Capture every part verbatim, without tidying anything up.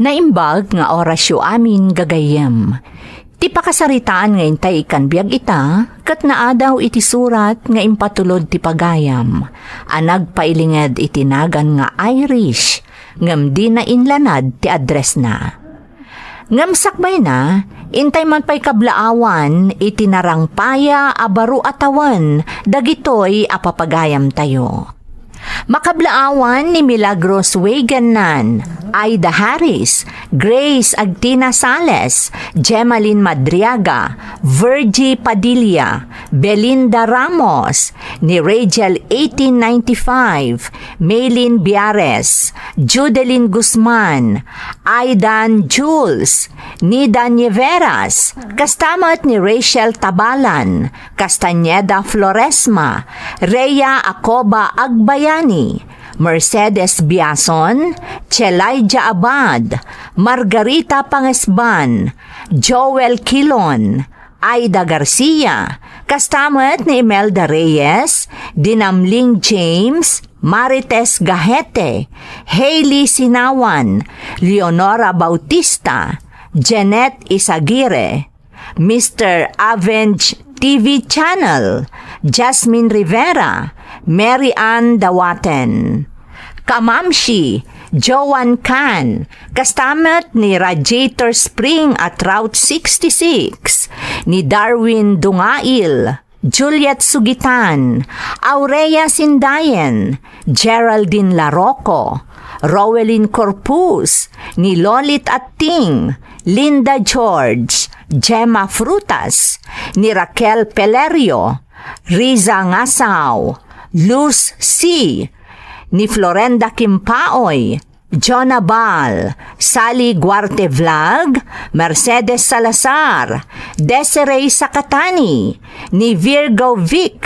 Naimbag nga orasyo amin, gagayyem. Ti pakasaritaan nga intay ikkan biag ita, ket naadaw iti surat nga impatulod ti pagayam a nagpailinged iti nagan nga Irish, ngem dina inlanad ti addressna. Ngem sakbayna, intay man pay kablaawan iti narangpaya a baro a tawen dagitoy a papagayamtayo. Makablaawan ni Milagros Wegennan, Aida Harris, Grace Agtina Sales, Gemaline Madriaga, Virgie Padilla, Belinda Ramos, ni Rachel eighteen ninety-five, Maylin Biares, Judeline Guzman, Aidan Jules, Nida Nieveras, kasta met ni Rachel Tabalan, Castañeda Floresma, Rhea Acoba Agbayani, Mercedes Biason, Chelaija Abad, Margarita Pangesban, Joel Kilon, Aida Garcia, kasta met ni Imelda Reyes, Dinamling James, Marites Gahete, Hailey Sinawan, Leonora Bautista, Jeanette Isagire, Mister Avenge T V Channel, Jasmine Rivera, Mary Ann Dawaten, Kamamshi, Joan Can, kasta met ni Radiator Spring at Route sixty-six, ni Darwin Dungail, Juliet Sugitan, Aurea Sindayen, Geraldine Larocco, Rowelyn Corpus, ni Lolit Atting, Linda George, Gemma Frutas, ni Raquel Pelerio, Riza Ngasao, Luz C, ni Florenda Kimpaoy, Jonah Bal, Sally Guarte Vlog, Mercedes Salazar, Desiree Sakatani, ni Virgo Vic,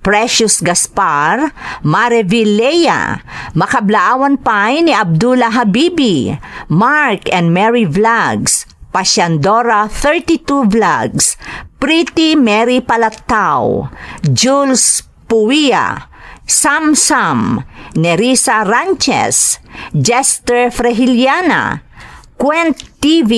Precious Gaspar, Mareville Lea, makablaawan pay ni Abdullah Habibi, Mark and Mary Vlogs, Pasiandora thirty-two Vlogs, Pretty Mary Palattao, Jules Puia, Sam Sam, Nerissa Ranches, Jester Frehiliana, Quent T V,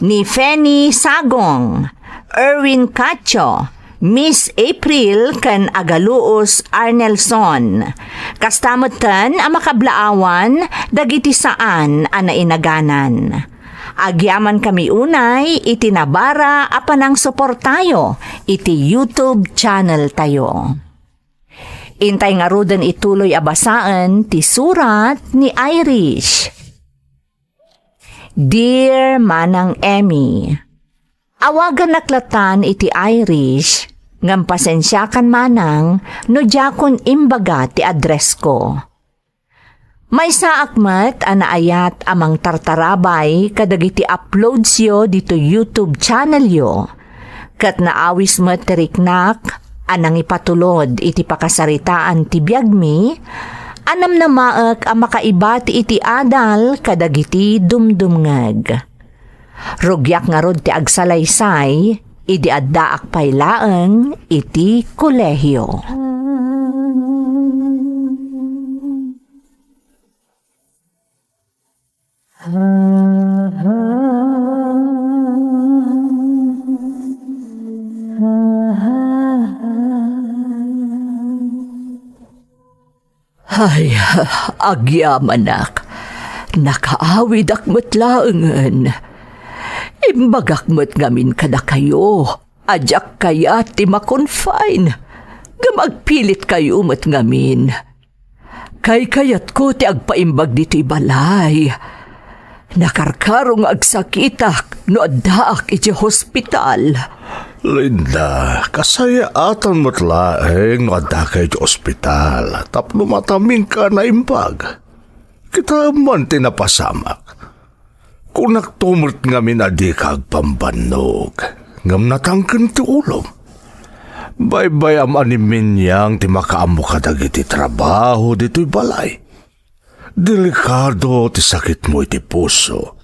ni Fanny Sagong, Erwin Cacho, Miss April ken Agaluos Arnelson. Kasta metten a makablaawan dagiti saan a nainaganan. Agyamankami unay iti nabara a panangsuportayo iti YouTube channel tayo. Intay ngaruden ituloy a basaen ti surat ni Irish. Dear Manang Emmy, awagannak latan iti Irish, ngem pasensiakan manang no diakon imbaga ti address ko. Maysaak met a naayat a mangtartarabay kadagiti uploadsyo ditoy YouTube channelyo, ket naawis met ti riknak a nangipatulod iti pakasaritaan ti biagmi a namnamaek a makaibat iti adal kadagiti dumdumngeg. Rugiak ngarud ti agsalaysay idi addaak pay laeng iti kolehio. Ay, agyamanak, nakaawidak met laengen. Imbagak met ngamin kadakayo a diak kayat ti ma-confine, ngem agpilitkayo met ngamin. Kaykayatko ti agpaimbag ditoy balay. Nakarkaro nga agsakitak no addaak idiay hospital. Linda, kasayaatan met laeng no addaka idiay ospital tapno matamingka a naimbag. Kitaem man ti napasamak. Kunakto met ngamin a dika agpambannog, ngem natangken ti ulom. Baybay-am a ni Minyang ti makaammo kadagiti trabaho ditoy balay. Delikado ti sakitmo iti puso.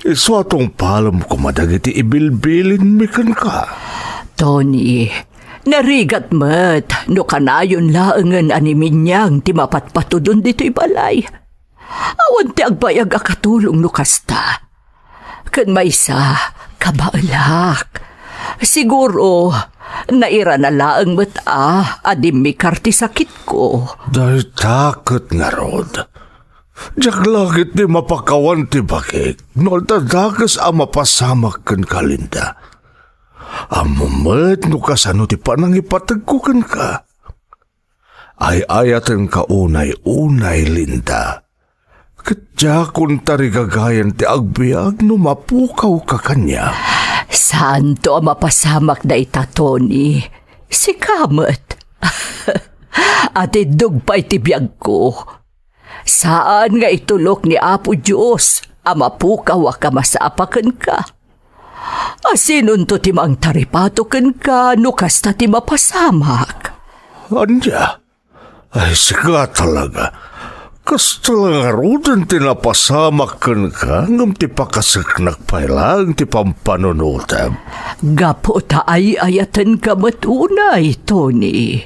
Isu a tungpalem koma dagiti ibilbilinmi kenka. Tony, narigat met no kanayon laengen a ni Minyang ti mapatpatudon ditoy balay. Awan ti agbayag a katulong no kasta. Ken maysa, kabaelak. Siguro, nairana laeng met a, a dimmikar ti sakitko. Dayta ket ngarud. Diak la ketdi mapakawan ti bakik no adda dakes a mapasamak kenka, Linda. Ammom met no kasano ti panangipategko kenka. Ay-ayatenka unay-unay, Linda. Ket diakon tarigagayan ti agbiag no mapukawka kaniak. Saanto a mapasamak dayta, Tony. Sika met. Atiddog pay ti biagko. Saan nga itulok ni Apo Dios a mapukaw a kamasapa kenka. Asinonto ti mangtaripato kenka no kasta ti mapasamak? Ania? Ay, sika talaga. Kasta la ngaruden ti napasamak kenka, ngem ti pakaseknak pay laeng ti pampanunotem. Gapu ta ay-ayatenka met unay, Tony.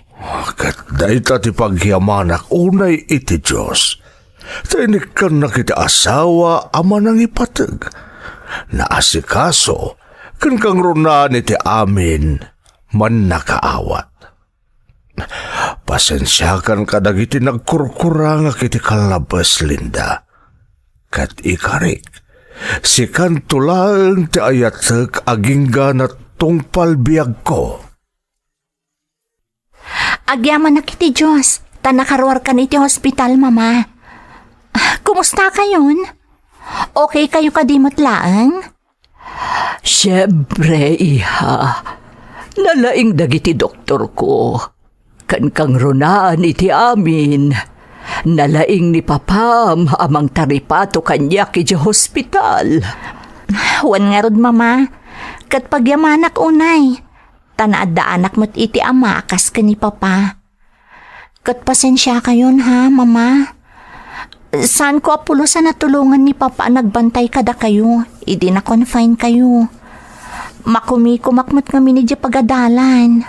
Ket dayta ti pagyamanak unay iti Dios. Ta inikkannak iti asawa a manangipateg. Naasikaso ken kangrunaan iti amin, mannakaawat. Pasensiakan kadagiti nagkurkurangak iti kallabes, Linda. Ket ikarik, sikanto laeng ti ayatek agingga natungpal biagko. Agyamanak iti Dios, ta nakaruarkan iti hospital, Mama. Kumusta kayon? Okay kayo kadi met laeng? Siempre, iha. Nalaing dagiti doktorko. Ken kangrunaan iti amin, nalaing ni Papam a mangtaripato kaniak idiay hospital. Wen ngarud, Mama, ket pagyamanak unay, ta naaddaanak met iti ama a kas ken ni Papa. Ket pasensiakayon ha, Mama. Saanko a pulos a natulongan ni Papa a nagbantay kadakayo idi na-confine kayo. Makumikumak met ngamin idiay pagadalan.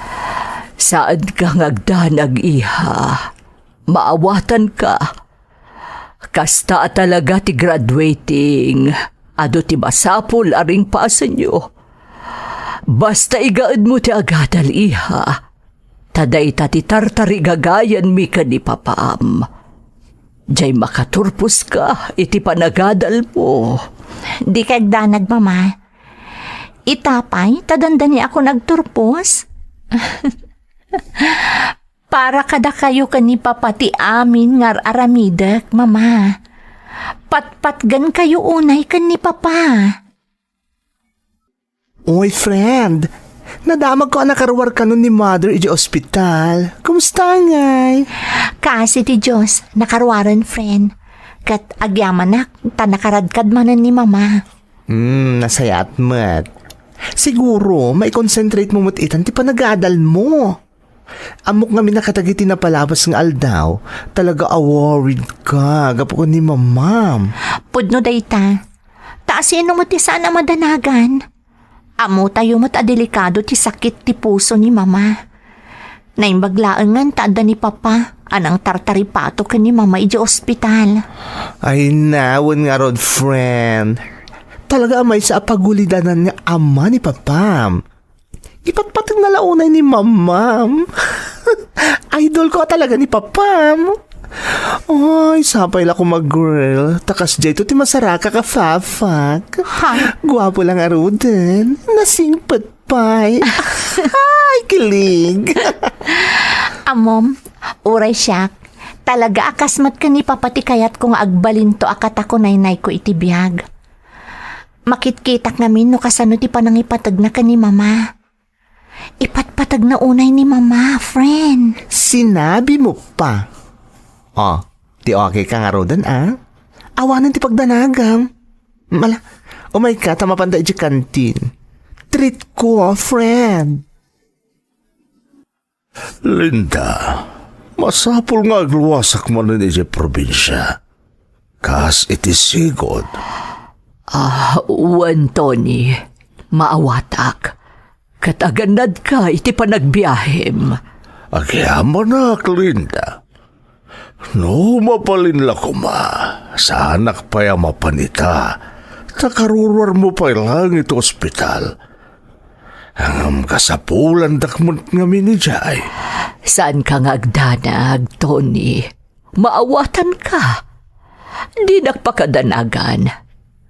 Saanka nga agdanag, iha. Maawatanka. Kasta a talaga ti graduating, adu ti masapul a ringpasenyo. Basta igaedmo ti agadal, iha. Ta dayta ti tartarigagayanmi ken ni Papam. Diay makaturposka iti panagadalmo. Dika agdanag, Mama. Ita pay, ta dandaniakon agturpos. Para kadakayo ken ni Papa ti amin nga ar-aramidek, Mama. Patpatgenkayo unay ken ni Papa. Oy, friend. Nadamagko a nakaruarkanon ni Mother idiay ospital. Kumusta ngay? Kaasi ti Dios, nakaruaren, friend. Ket agyamanak, ta nakaradkad manen ni Mama. Hmm, nasayaat met. Siguro, maikonsentrate mo met itan ti panagadal mo. Ammok ngamin a kadagiti napalabas nga aldaw, talaga a worried ka gapu ken ni Mamam. Pudno dayta. Ta asino met ti saan a madanagan? Ammotayo met a delikado ti sakit ti puso ni Mama. Naimbag laengen ta adda ni Papa a nangtartaripato ken ni Mama idiay ospital. Ay na, wen ngarud, friend. Talaga a maysa a pagulidanan nga ama ni Papam. Ipatpateg na la unay ni Mamam. Idol ko talaga ni Papam. Ay, sapay la koma, girl. Ta kasdiay to ti masaraka ka, Fafak. Ha? Guapo lang aruden. Nasingpet pay. Ay, kilig. Amom, uray siak. Talaga a kas met ken ni Papa ti kayatko nga agbalinto a katakunaynayko iti biag. Makitkitak ngamin no kasano ti panangipategna ken ni Mama. Ipatpategna unay ni Mama, friend. Sinabi mo pa. Oh, ti okay ka ngaruden, ah? Awanen ti pagdanagam. Mala, umay ka ta mapanda idiay kantin. Treat ko, friend. Linda, masapul nga agluasak manen idiay probinsia. Kas iti sigud. Ah, wen, Tony, maawatak. Ket agannadka iti panagbiahem. Agyamanak, Linda. No mabalin la koma, Saanak pay a mapan ita, ta karuruarmo pay laeng iti ospital. Ngem kasapulandak met ngamin idiay. Saanka nga agdanag, Tony. Maawatanka. Dinak pakadanagan.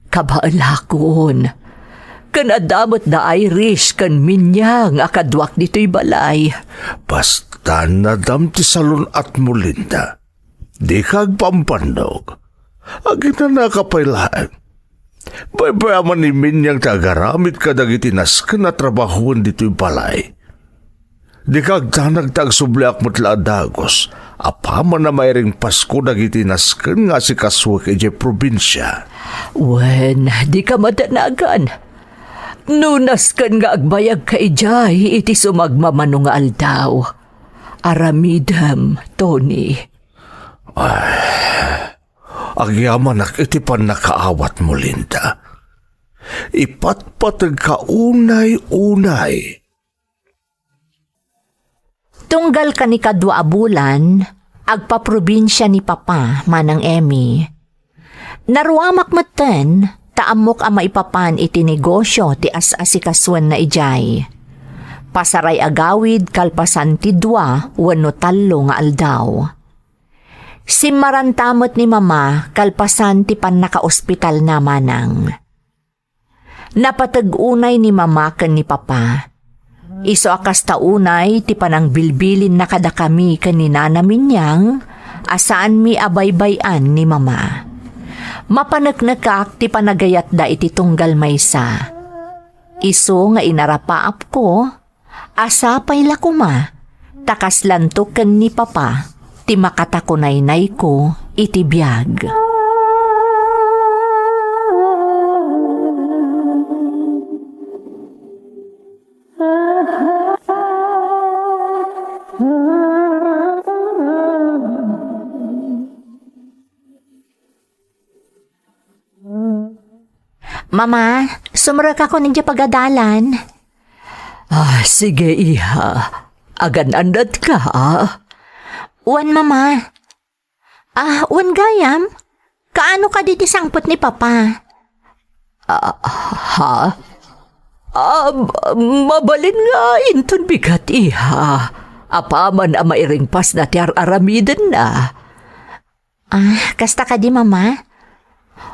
Kabaelakon. Ken adda met da Irish ken Minyang a kaduak ditoy balay. Basta nadam ti salun-atmo, Linda. Dika agpambannog. Aginanaka pay laeng. Baybay-am a ni Minyang ti agaramid kadagiti nasken a trabahoen ditoy balay. Dika agdanag ta agsubliak met la a dagus apaman a mairing Pasko dagiti nasken nga asikasuek idiay probinsia. Wen, dika madanagan. No nasken nga agbayagka idiay iti sumagmamano nga aldaw, aramidem, Tony. Ay, agyamanak iti pannakaawatmo, Linda. Ipatpategka unay-unay. Tunggal kanikadua a bulan, agpaprobinsia ni Papa, Manang Emmy. Naruamak metten, ta ammok a maipapan iti negosio ti as-asikasuenna idiay. Pasaray a gawid kalpasan ti dua wenno tallo nga aldaw. Simmaranta met ni Mama kalpasan ti pannakaospitalna, Manang. Napateg unay ni Mama ken ni Papa. Isu a kasta unay ti panangbilbilinna kadakami ken ni Nana Minyang a saanmi a baybay-an ni Mama. Mapaneknekak ti panagayatda iti tunggal maysa. Isu nga inarapaapko, a sapay la koma ta kaslanto ken ni Papa ti makatakunaynayko iti biag. Mama, sumrekakon idiay pagadalan. Ah, sige, iha. Agan-annatka, ah. Wen, Mama. Ah, wen gayam? Kaano kadi ti sangpet ni Papa? Ah, ha? Ah, mabalin nga inton bigat, iha. Apaman a mairingpasna ti ar-aramidenna. Ah, kasta kadi, Mama?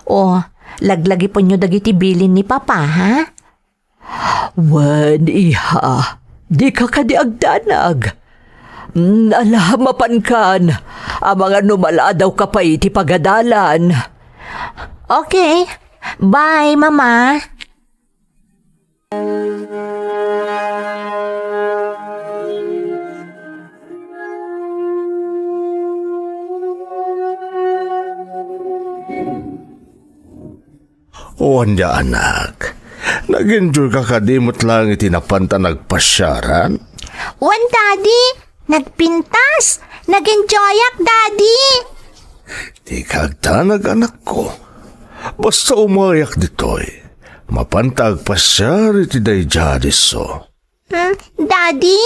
O, laglagipenyo dagiti bilin ni Papa, ha? Wen, iha, dika kadi agdanag. Mm, ala, mapankan. Amangan no maladawka pay iti pagadalan. Okay. Bye, Mama. O ania, anak? Nag-enjoy ka kadi met laeng iti napanta nagpasiaran? Wen, Daddy. Nagpintas. Nag-enjoyak, Daddy. Dika agdanag, anakko. Basta umayak ditoy, mapanta agpasiar iti daydiay a disso. Hmm, Daddy,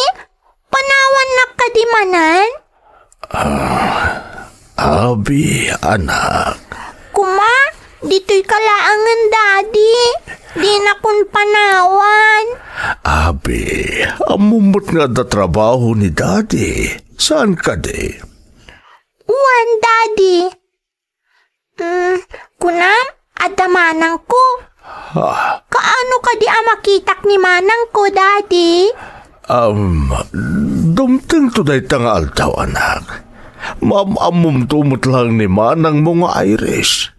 panawannak kadi manen? Ah, abi, anak. Kuma, ditoyka laengen, Daddy. Dinakon panawan. Abi, ammom met nga adda trabaho ni Daddy. Saan kadi? Wen, Daddy. Mm, kunam, adda manangko. Ah. Kaano kadi a makitak ni manangko, Daddy? Um, dumtengto dayta nga aldaw, anak. Maam-ammomto met laeng ni manangmo nga Irish.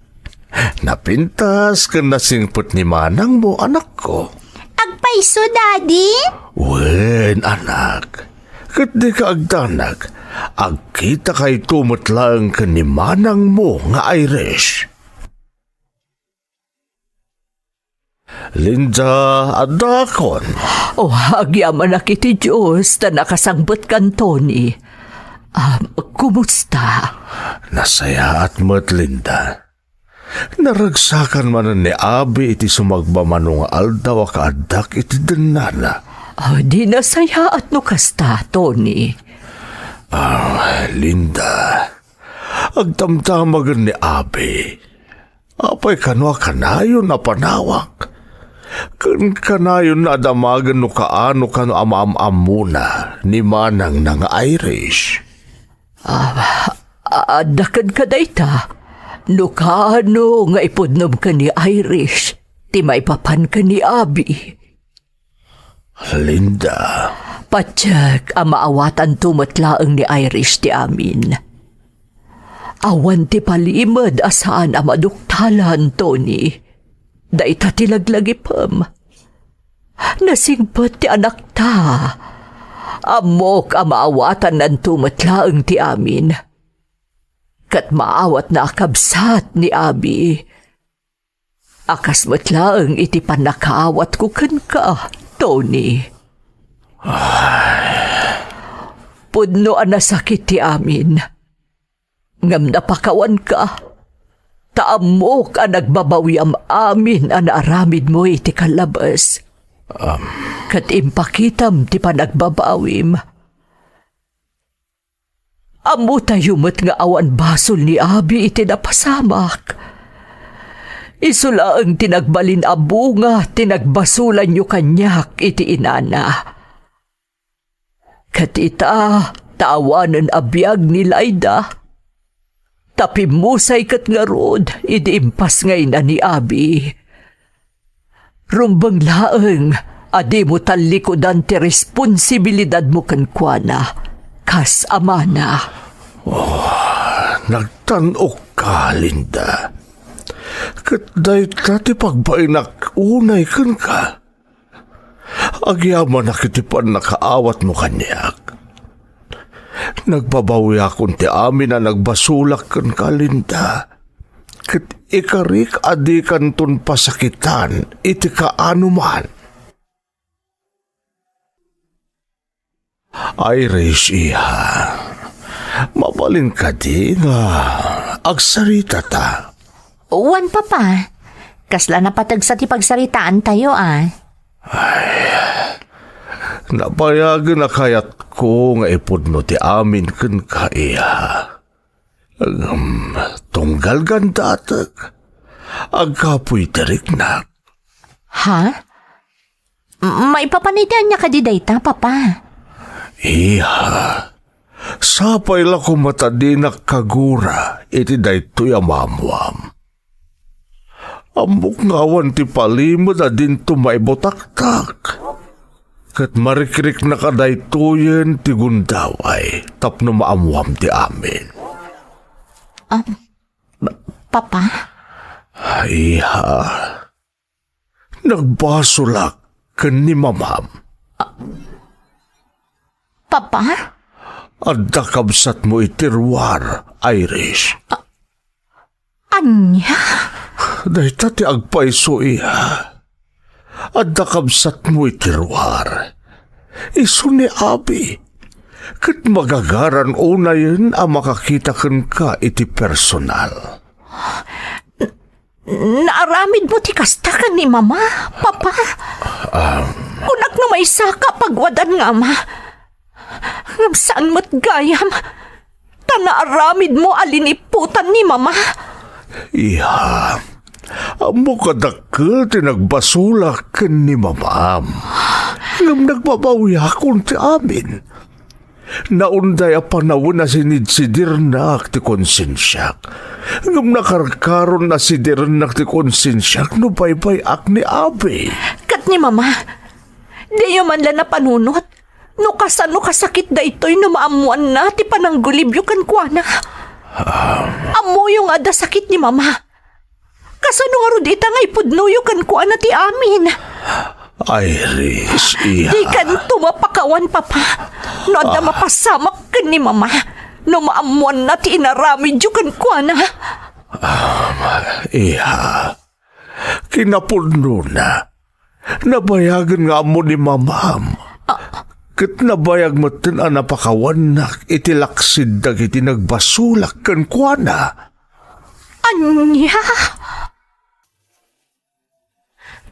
Napintas ken nasingpet ni manangmo, anakko. Agpayso, Daddy? Wen, anak. Ket dika agdanag, agkitakayto met laeng ken ni manangmo nga Irish. Linda, addaakon. O, agyamanak iti Dios ta nakasangbetkan, Tony. Ah, kumusta? Nasayaat met, Linda. Naragsakan manen ni Abi iti sumagmamano nga aldaw a kaaddak iti dennana. Ah, di nasayaat no kasta, Tony. Ah, Linda, agdamdamagen ni Abi. Apay kano a kanayon a panawak? Ken kanayon a damagen no kaano kano a maam-ammona ni manangna nga Irish. Ah, adda kenka dayta? No kaano nga ipudnom ken ni Irish ti maipapan ken ni Abi? Linda. Patiek a maawatanto met laeng ni Irish ti amin. Awan ti palimed a saan a maduktalan, Tony. Dayta ti laglagipem. Nasingpet ti anakta. Ammok a maawatannanto met laeng ti amin. Ket maawatna a kabsat ni Abi. A kas met laeng iti pannakaawatko kenka, Tony. Pudno a nasakit ti amin. Ngem napakawanka, ta ammok a nagbabawiam amin a naaramidmo iti kallabes. Ket impakitam ti panagbabawim. Ammotayo met nga awan basol ni Abi iti napasamak. Isu laeng ti nagbalin a bunga ti nagbasolanyo kaniak iti inana. Ket ita, ta awanen a biag ni Laida, ta pimmusay ket ngarud idi impasngayna ni Abi. Rumbeng laeng a dimo tallikudan ti responsibilidadmo kenkuana kas amana. Oh, nagtan-okka, Linda. Ket dayta ti pagbainak unay kenka. Agyamanak iti pannakaawatmo kaniak. Nagbabawiakon ti amin a nagbasolak kenka, Linda. Ket ikarik a dikanton pasakitan iti kaanoman. Iris, iha, mabalin kadi nga agsaritata? Wen, Papa. Kasla napateg sa ti pagsaritaantayo, a. Ay, nabayagen a kayatko nga ipudno ti amin kenka, iha. Ngem, tunggal gandatek, agkapuy ti riknak. Ha? M-, maipapan iti ania kadi dayta, Papa? Iha, sapay la koma ta dinak kagura iti daytoy a maammuam. Ammok nga awan ti palimed a dinto maibutaktak. Ket marikriknak a daytoyen ti gundaway tapno maammuam ti amin. Ah, P-, Papa? Iha, nagbasolak ken ni Mamam. Ah, Papa? Adda kabsatmo iti ruar, Iris. Ah, ania? Dayta ti agpayso, iha. Adda kabsatmo iti ruar. Isu ni Abi. Ket magagaran unayen a makakita kenka iti personal. N-, naaramidmo ti kasta ken ni Mama, Papa? Um. Kunak no maysaka a pagwadan nga ama. Ngem saan met gayam, ta naaramidmo a liniputan ni Mama. Iha, ammok a dakkel ti nagbasolak ken ni Mamam. Ngem nagbabawiakon ti amin. Naunday a panawen a sinidsidirnak ti konsensiak. Ngem nakarkaron a sidirennak ti konsensiak no baybay-ak ni Abi. Ket ni Mama, diyo man la napanunot no kasano kasakit daytoy no maammoanna ti pananggulibyo kenkuana. Ah. Ammoyo nga adda sakit ni Mama. Kasano ngarud ita nga ipudnoyo kenkuana ti amin? Iris, iha. Dikanto mapakawan, Papa. No adda Ah. mapasamak ken ni Mama, no maammoanna ti inaramidyo kenkuana. Ah, iha. Kinapudnona, nabayagen nga ammo ni Mamam. Ah. Ket nabayag metten a napakawannak iti laksid dagiti nagbasolak kenkuana. Ania?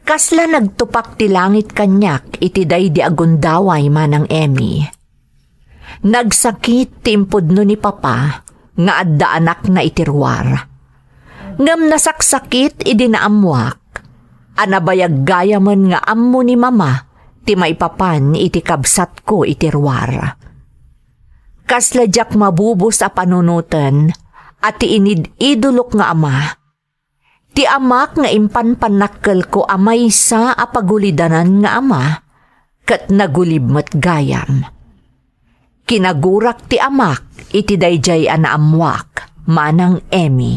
Kasla nagtupak ti langit kaniak iti daydi a gundaway, Manang Emmy. Nagsakit ti impudno ni Papa, nga adda anakna iti ruar. Ngem nasaksakit idi naammoak a nabayag gayamen nga ammo ni Mama ti maipapan iti kabsatko iti ruar. Kasla diak mabubos a panunoten a ti inid-idolok nga ama, ti amak nga impanpannakkelko a maysa a pagulidanan nga ama, ket nagulib met gayam. Kinagurak ti amak iti daydiay a naammoak, Manang Emmy.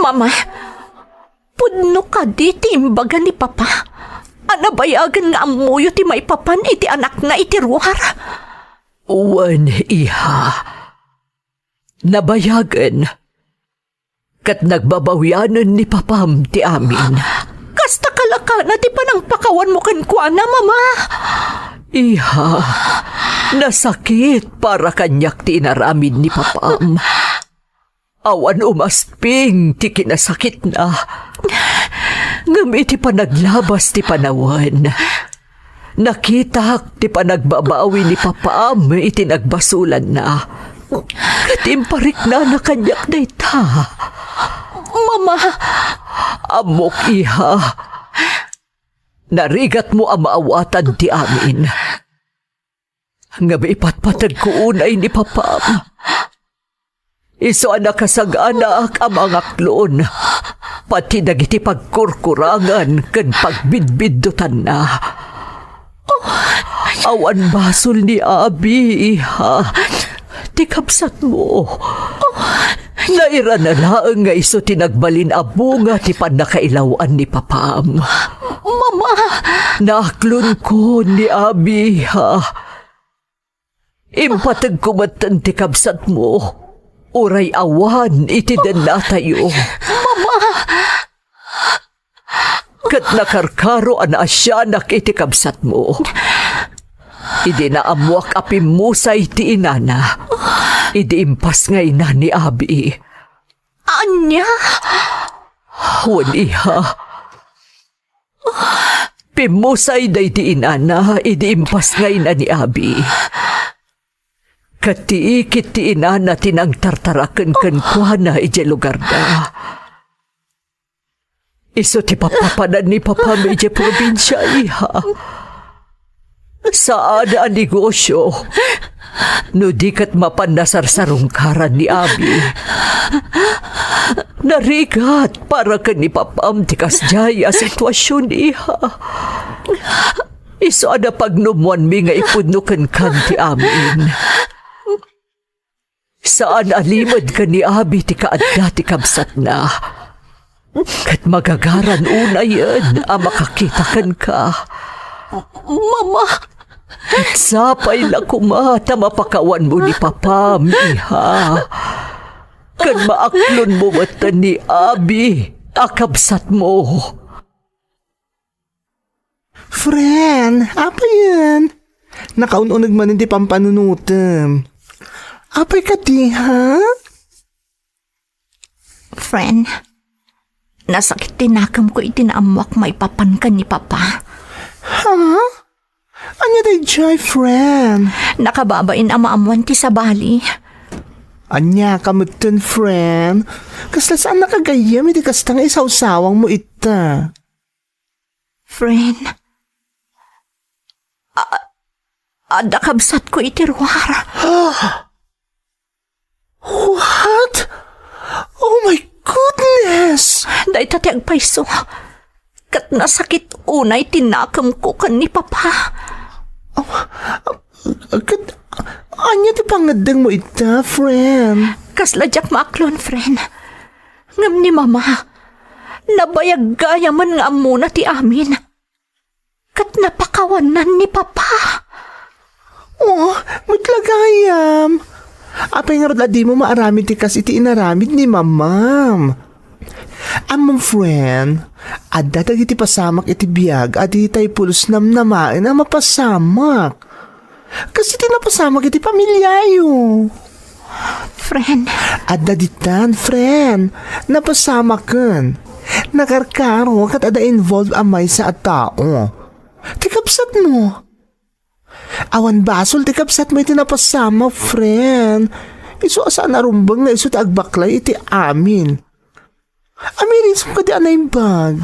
Mama, pudno kadi ti imbaga ni Papa a nabayagen nga ammoyo ti maipapan iti anakna iti ruar? Wen, iha. Nabayagen. Ket nagbabawianen ni Papam ti amin. Kasta kalakana ti panangpakawanmo kenkuana, Mama? Iha, nasakit para kaniak ti inaramid ni Papam. Awan umasping ti kinasakitna. Ngem iti panaglabas ti panawen, nakitak ti panagbabawi ni Papam iti nagbasolanna. Ket impariknana kaniak dayta. Mama! Ammok, iha. Narigatmo a maawatan ti amin. Ngem ipatpategko unay ni Papam. Isu a nakasaganaak a mangaklon, pati dagiti pagkurkurangan ken pagbidbiddutanna. Awan basol ni Abi, iha. Ti kabsatmo. Nairana laeng nga isu ti nagbalin a bunga ti pannakailaw-an ni Papam. Mama! Naaklonko ni Abi, iha. Impategko metten ti kabsatmo, uray awan iti dennatayo. Mama! Ket nakarkaro a naasianak iti kabsatmo. Idi naammoak a pimmusay ti inana, idi impasngayna ni Abi. Ania? Wen, iha. Pimmusay daydi inana idi impasngayna ni Abi. Ket ti ikit ti inana ti nangtartaraken kenkuana idiay lugarda. Isu ti papapanan ni Papam idiay probinsia, iha. Saan a negosio no di ket mapan nasarsarungkaran ni Abi. Narigat para ken ni Papam ti kasdiay a situasion, iha. Isu a napagnummoanmi nga ipudno kenkan ti amin. Saan a limed ken ni Abi ti kaadda ti kabsatna. Ket magagaran unayen a makakita kenka. Mama! Ket sapay la koma ta mapakawanmo ni Papam, iha. Ken maaklonmo met ni Abi a kabsatmo. Friend, apayen? Nakaun-uneg manen ti pampanunotem. Apay kadi, ha? Friend, nasakit ti nakemko iti naammoak maipapan ken ni Papa. Ha? Ania daydiay, friend? Nakababain a maammoan ti sabali. Ania ka metten, friend? Kasla saan a gayyem iti kasta nga isawsawangmo ita. Friend, a-, adda kabsatko iti ruar. What? Oh my goodness! Dayta ti agpayso. Ket nasakit unay ti nakemko ken ni Papa. Ket ania ti pangngeddengmo ita, friend? Kasla diak maaklon, friend. Ngem ni Mama, nabayag gayamen nga ammona ti amin. Ket napakawanan ni Papa. Oh, met la gayam. Apay ngarud a dimo maaramid ti kas iti inaramid ni Mamam? Ammom, friend, adda dagiti pasamak iti biag a ditay pulos namnamaen a mapasamak. Kas iti napasamak iti familiayo. Friend. Adda ditan, friend. Napasamaken. Nakarkaro ket adda involved a maysa a tao. Ti kabsatmo. Awan basol ti kabsatmo iti napasamak, friend. Isu a saan a rumbeng nga isu ti agbaklay iti amin. Amirisem kadi a naimbag.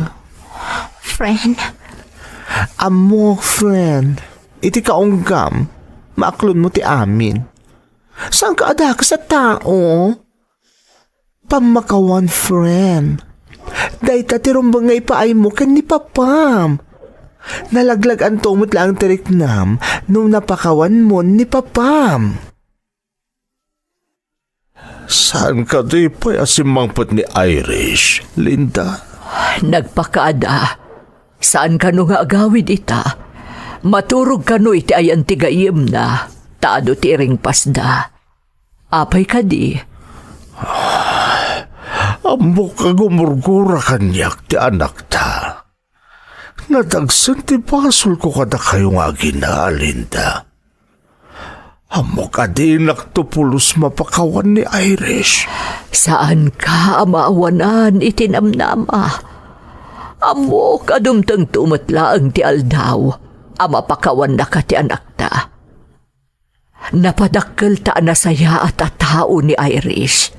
Friend. Ammok, friend. Iti kaunggam, maaklonmo ti amin. Saanka a dakes a tao? Pammakawan, friend. Dayta ti rumbeng nga ipaaymo ken ni papam. Nalaglag-anto met laeng ti riknam no napakawanmon ni papam. Saan kadi pay a simmangpet ni Irish, Linda? Nagpakaada. Saan kano nga agawid ita? Maturog kano iti ayan ti gayyemna, ta adu ti iringpasda. Apay kadi? Ammok a gumurgura kaniak ti anakta. Nadagsen ti basolko kadakayo nga agina, Linda. Ammok a dinakto pulos mapakawan ni Irish. Saanka a maawanan iti namnama. Ammok a dumtengto met laeng ti aldaw a mapakawannaka ti anakta. Napadakkelta a nasayaat a tao ni Irish.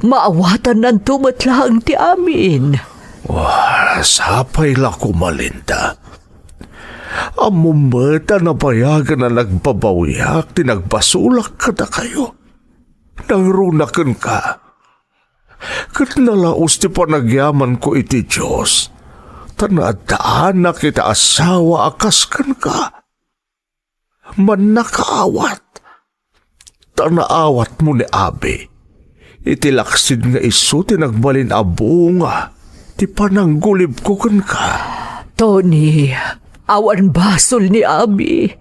Maawatannanto met laeng ti amin. Wah, sapay la koma, Linda. Ammom met a nabayagen a nagbabawiak ti nagbasolak kadakayo. Nangruna kenka. Ket nalaos ti panagyamanko iti Dios, ta naaddaanak iti asawa a kas kenka. Mannakaawat. Ta naawatmo ni Abi, iti laksid nga isu ti nagbalin a bunga ti pananggulibko kenka. Tony, awan basol ni Abi.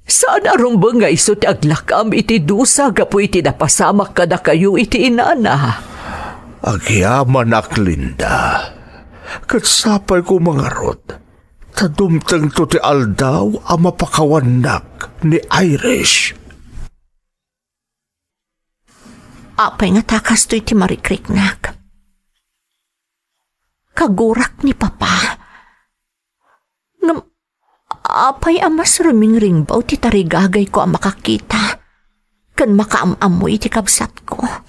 Saan a rumbeng nga isu ti aglakam iti dusa gapu iti napasamak kadakayo iti inana. Agyamanak, Linda. Ket sapay ko mangarud. Ta dumtengto ti aldaw a mapakawannak ni Irish. Apay ngata kastoy ti marikriknak? Kagurak ni Papa. Ngem apay a mas rumingringbaw ti tarigagayko a makakita ken makaam-ammo iti kabsatko?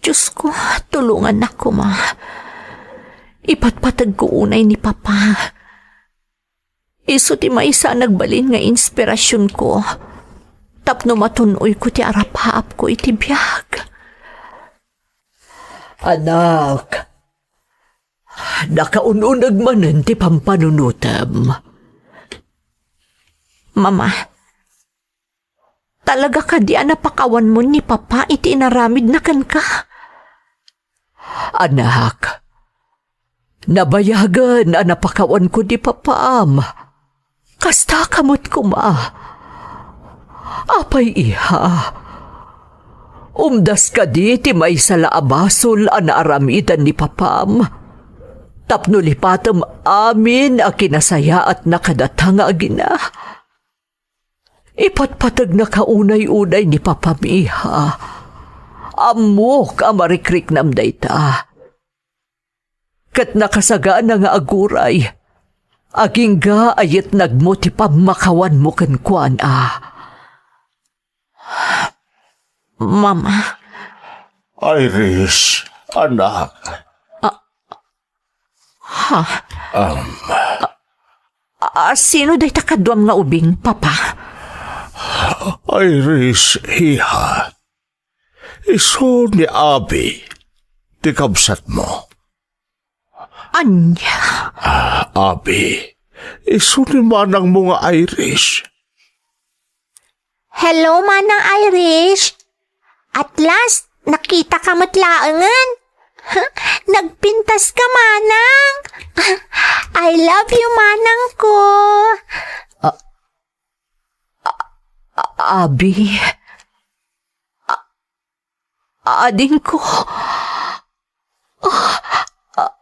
Diosko, tulongannak koma. Ipatpategko unay ni Papa. Isu ti maysa a nagbalin nga inspirasionko tapno matun-oyko ti arapaapko iti biag. Anak, nakaun-uneg manen ti pampanunotem. Mama, talaga kadi a napakawanmo ni Papa iti inaramidna kenka? Anak, nabayagen a napakawanko ni Papam. Kasta ka met koma. Apay, iha? Umdas kadi ti maysa la a basol a naaramidan ni Papam? Tapno lipatem amin a kinasayaatna kadata nga agina. Ipatpategnaka unay-unay ni Papam, iha. Ammok a marikriknam dayta. Ket nakasagana nga aguray, agingga a yetnagmo ti pammakawanmo kenkuana. Mama. Iris, anak. Ha? Um. A, a, sino dayta kaduam nga ubing, Papa? Iris, iha. Isu ni Abi, ti kabsatmo. Ania? Ah, Abi, isu ni manangmo nga Iris. Hello, Manang Irish. At last, nakita ka met laengen. Nagpintas ka, Manang. I love you, Manang ko. A-, a-, Abi. A-, adingko. Ah, ah,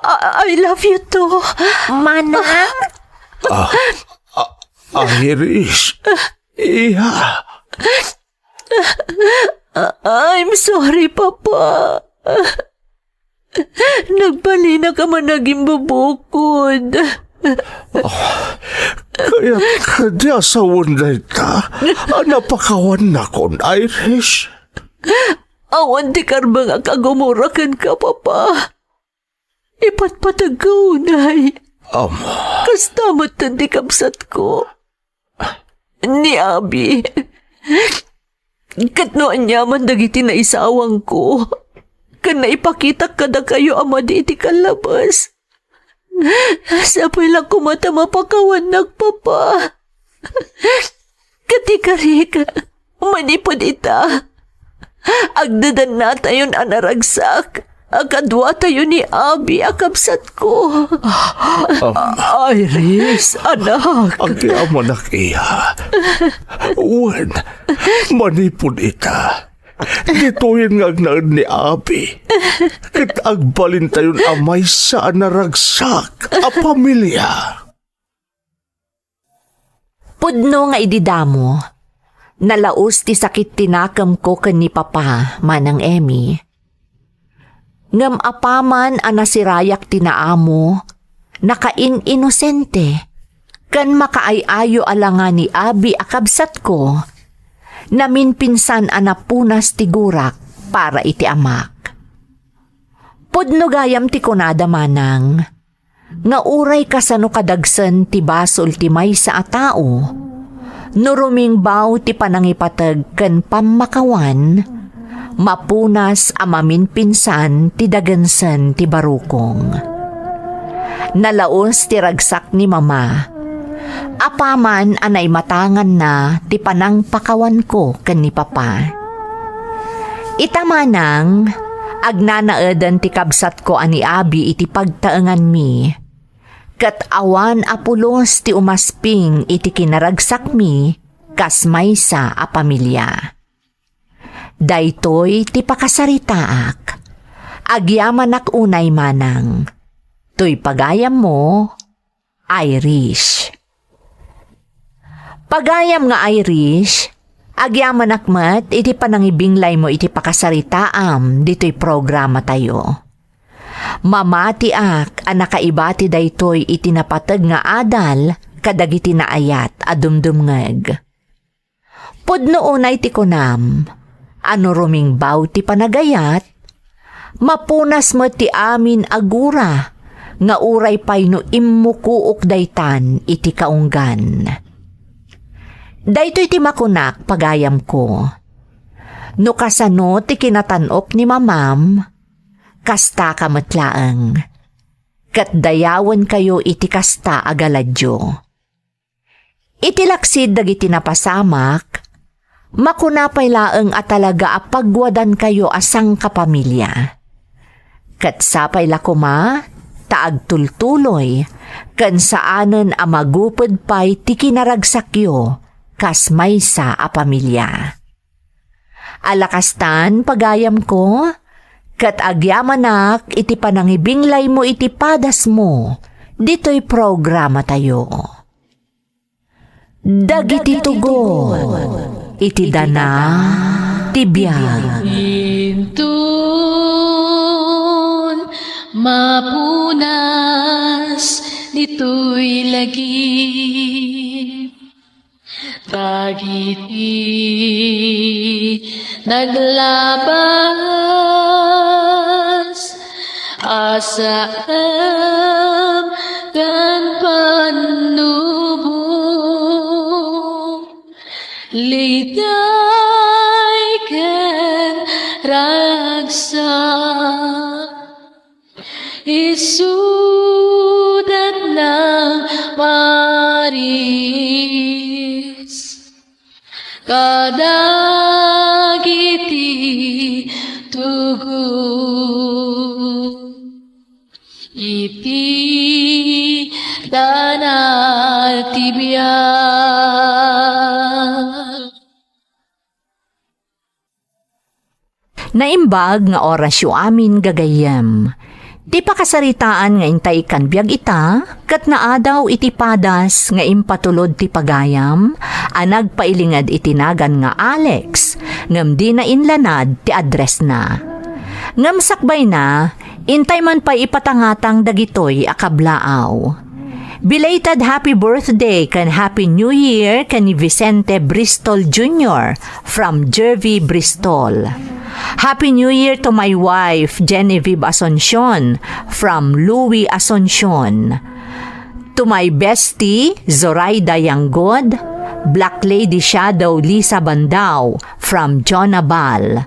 ah, I love you too. Manang? Ah, ah, Iris, iya. I'm sorry, Papa. Nagbalinak a managimbubukod. Kayat kadi a sawen dayta a napakawannakon, Iris? Awan ti karbengak a gumura kenka, Papa. Ipatpategko unay. Ama. Kasta met ti kabsatko. Ni Abi. Ket no aniaman dagiti naisawangko, ken naipakitak kadakayo a madi iti kallabas, sapay la koma ta mapakawannak, Papa. Ket ikarik, manipud ita, agdadannatayon a naragsak a kaduatayo ni Abi a kabsatko. Iris, anak. Agyamanak, iya. Wen, manipud ita, ditoyen nga agnaed ni Abi, ket agbalintayon a maysa a naragsak a pamilia. Pudno nga idi damo, nalaus ti sakit ti nakemko ken ni Papa, Manang Emmy. Ngem apaman a nasirayak ti naamo, nakain-inosente, ken makaay-ayo a langa ni Abi a kabsatko, naminpinsan a napunas ti gurak para iti amak. Pudno gayam ti kunada, Manang, nga uray kasano kadagsen ti basol ti maysa a tao, no rumingbaw ti panangipateg ken pammakawan, mapunas a maminpinsan ti dagensen ti barukong. Nalaus ti ragsak ni Mama, apaman a naimatanganna ti panangpakawanko ken ni Papa. Ita manang, agnanaeden ti kabsatko a ni Abi iti pagtaenganmi, ket awan a pulos ti umasping iti kinaragsakmi kas maysa a pamilia. Daytoy ti pakasaritaak. Agyamanak unay, Manang. Toy pagayammo, Irish. Pagayam nga Irish, agyamanak met iti panangibinglaymo iti pakasaritaam ditoy programatayo. Mamatiak a nakaibati daytoy iti napateg nga adal kadagiti naayat a dumdumngeg. Pudno unay ti kunam a no rumingbaw ti panagayat, mapunas met ti amin a gura nga uray pay no immukuok daytan iti kaunggan. Daytoy ti makunak, pagayamko. No kasano ti kinatan-op ni Mamam, kastaka met laeng. Ket dayawenkayo iti kasta a galadyo. Iti laksid dagiti napasamak, makuna pay laeng a talaga a pagwadankayo a sangkapamilia. Ket sapay la koma ta agtultuloy ken saanen a maguped pay ti kinaragsakyo kas maysa a pamilia. Ala kastan, pagayamko, ket agyamanak iti panangibinglaymo iti padasmo ditoy programatayo. Dagiti tugot iti dana ti biag. Inton mapunas ditoy lagip, dagiti naglabas a saem ken pannubo, liday ken ragsak. Isudat nang maris kadagiti tugot iti dana ti biag. Naimbag nga orasyo amin, gagayyem. Ti pakasaritaan nga intay ikkan biag ita, ket naadaw iti padas nga impatulod ti pagayam a nagpailinged iti nagan nga Alex, ngem dina inlanad ti addressna. Ngem sakbayna, intay man pay ipatangatang dagitoy a kablaaw. Belated happy birthday ken Happy New Year ken ni Vicente Bristol Junior from Jervy Bristol. Happy New Year to my wife, Genevieve Asuncion, from Louie Asuncion. To my bestie, Zoraida Yanggod, Black Lady Shadow Lisa Bandao, from Jonah Bal.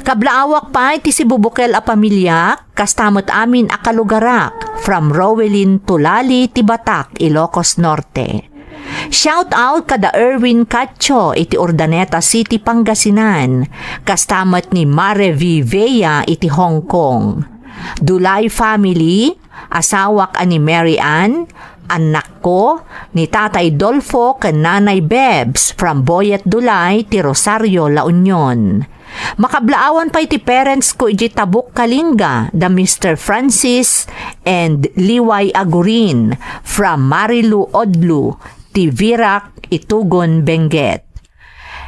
Kablaawak pay ti sibubukel a pamiliak, kasta met amin a kalugarak, from Rowelyn Tulali ti Batak, Ilocos Norte. Shout out kada Erwin Cacho iti Urdaneta City, Pangasinan, kasta met ni Mare V Vea iti Hong Kong. Dulay family, asawak a ni Mary Ann, annakko, ni Tatay Dolfo ken Nanay Bebs from Boyet Dulay ti Rosario, La Union. Makablaawan pay ti parents ko iti Tabuk, Kalinga, da Mister Francis and Liway Agurin from Marilu Odlu, ti Virac, Itugon, Benguet.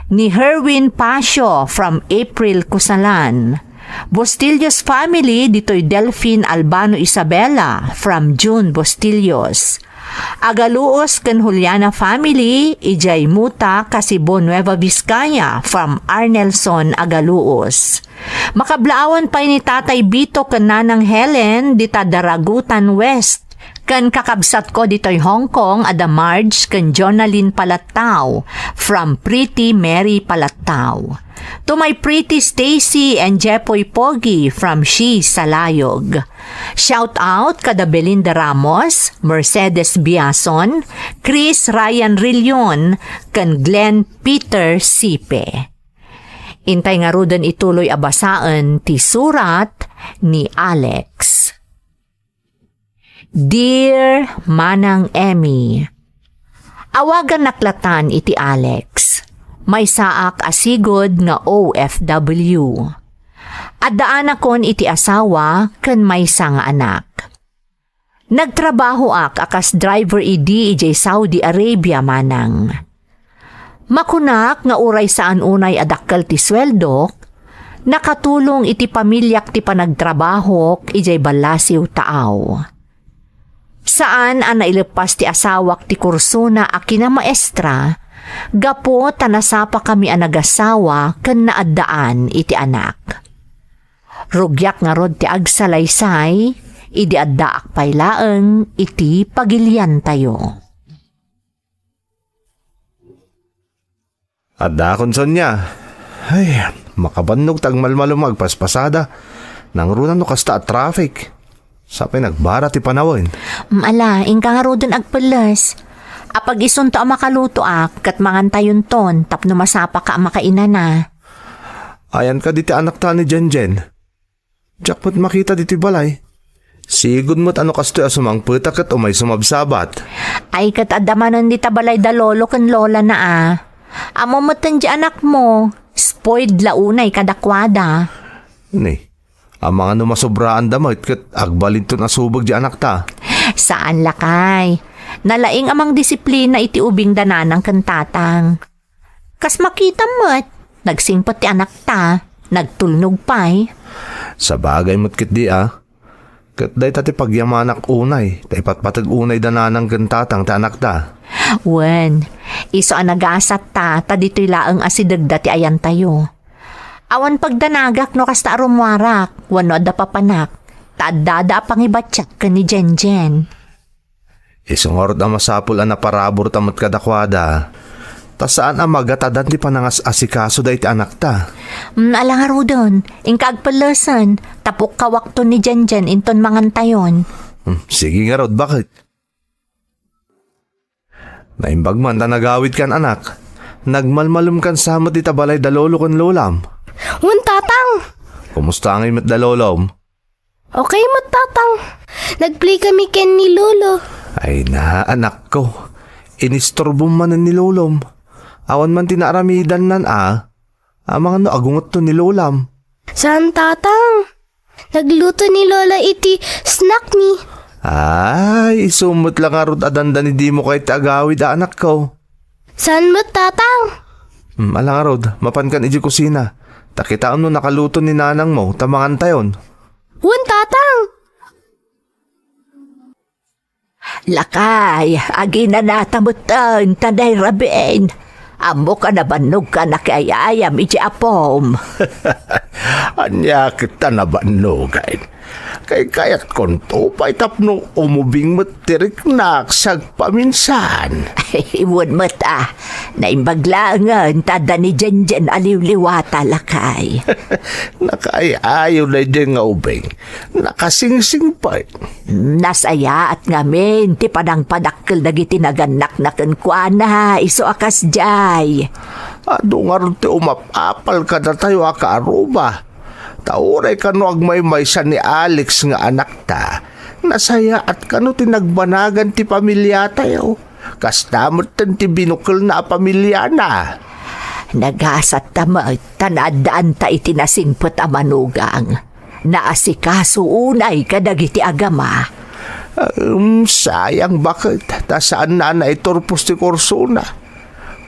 Ni Herwin Pasio from April Kusalan. Bustillos family ditoy Delfin Albano Isabela from June Bustillos. Agaluos ken Juliana family, idiay Muta, Kasibo, Nueva Vizcaya, from Arnelson Agaluos. Makablaawan pay ni Tatay Bito ken Nanang Helen dita Daragutan West, ken kakabsatko ditoy Hong Kong a da Marge ken Jonalyn Palattao, from Pretty Mary Palattao. To my pretty Stacy and Jepoy Pogi from She Salayog. Shout out kada Belinda Ramos, Mercedes Biason, Chris Ryan Rillion, ken Glenn Peter Sipe. Intay ngaruden ituloy a basaen ti surat ni Alex. Dear Manang Emmy, awagannak latan iti Alex. Maysaak a sigud nga O F W. Addaanakon iti asawa ken maysa nga anak. Nagtrabahoak a kas driver idi idiay Saudi Arabia, manang. Makunak nga uray saan unay a dakkel ti sueldok, nakatulong iti pamiliak ti panagtrabahok idiay ballasiw taaw. Saan a naileppas ti asawak ti kursona a kinamaestra gapu ta nasapakami a nagasawa ken naaddaan iti anak. Rugiak ngarud ti agsalaysay idi addaak pay laeng iti pagiliantayo. Adda akon, Sonia. Ay, makabannog ta agmalmalum nga agpaspasada. Nangruna no kasta a traffic. Sapay nagbara ti panawen. Mm, ala, inka ngaruden agpelles. Apag isunto a makalutoak, ket mangantayonton tapno masapaka a makainana. Ayanka diti anakta ni Jenjen. Diak met makita ditoy balay. Sigud met a no kastoy a sumangpeta ket umay sumabsabat. Ay, ket adda manen dita balay da lolo ken lola na a. Ammo metten di anakmo, spoiled la unay kadakuada. Ni, amangan no masobraanda met ket agbalinton a subeg di anakta. Saan lakay. Nalaing a mangdisiplina iti ubing da nanang ken tatang. Kas makita met, nagsingpet ti anakta, nagtulnog pay. Sabagay met ketdi a. Ket dayta ti pagyamanak unay, ta ipatpateg unay da nanang ken tatang ti anakta. Wen, isu a nagasatta, ta ditoy laeng a sidegda ti ayantayo. Awan pagdanagak no kasta a rummuarak, wenno adda papanak, ta addada a pangibatiak ken ni Jenjen. Isu ngarud a masapul a naparaburta met kadakuada, ta saan a magatadan ti panangas-asikasoda iti anakta. Mm, ala ngaruden, inka agpellesen, tapno kawakton ni Jenjen inton mangantayon. Hmm, sige ngarud, baket. Naimbag man ta nagawidkan, anak. Nagmalmalemkan sa met dita balay da lolo ken lolam. Wen, tatang. Kumusta ngay met da lolom? Okay met, tatang. Nagplay kami ken ni lolo. Ay na, anakko. Inistorbom manen ni lolom. Awan man ti naaramidannan a. Amangan no agungetto ni lolam. Saan, tatang. Nagluto ni Lola iti snack mi. Ay, isu met la ngarud a dandani dimo kayat ti agawid a anakko. Saan met, Tatang? Hmm, ala ngarud, mapankan idiay kusina. Ta kitaem no nakaluto ni nanangmo, ta mangantayon. Wen, Tatang. Lakay, aginanata metten ta nairabin. Ammok a nabannogka nakiay-ayam iti apom. Ania ket ta nabannogen? Kaykayatkonto pay tapno umubing met ti riknak sagpaminsan. Wen met a, naimbag laengen ta adda ni Jenjen a liwliwata, lakay. Nakaay-ayo daydiay nga ubing. Nakasingsingpet. Nasayaat ngamin ti panangpadakkel dagiti nagannakna kenkuana, isu a kasdiay. Adu ngarud ti umap-apal kadatayo a kaaruba. Ta uray kano agmaymaysa ni Alex nga anakta, nasayaat kano ti nagbanagan ti pamiliatayo. Kasta metten ti binukelna a pamiliana. Nagasatta met ta naaddaanta iti nasingpet a manugang. Naasikaso unay kadagiti agama. Em, sayang baket, ta saanna a naiturpos ti kursona.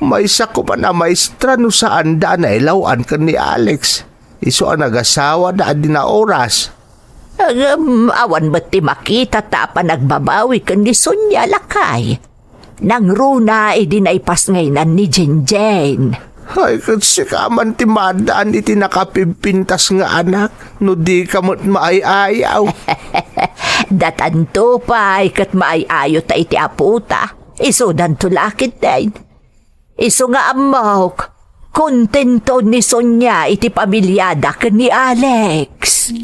Maysa koman a maestra no saanda a nailaw-an ken ni Alex. Isu a nagasawana a di naoras. Ngem awan met ti makita ta a panagbabawi ken ni Sonia, lakay. Nangruna idi naipasngaynan ni Jenjen. Ay, ket sika man ti maddaan iti nakapimpintas nga anak, no dika met maay-ayaw. Datanto pay ket maay-ayo ta iti apota. Isudanto la ketdin. Isu nga ammok, kontento ni Sonia iti pamiliada ken ni Alex.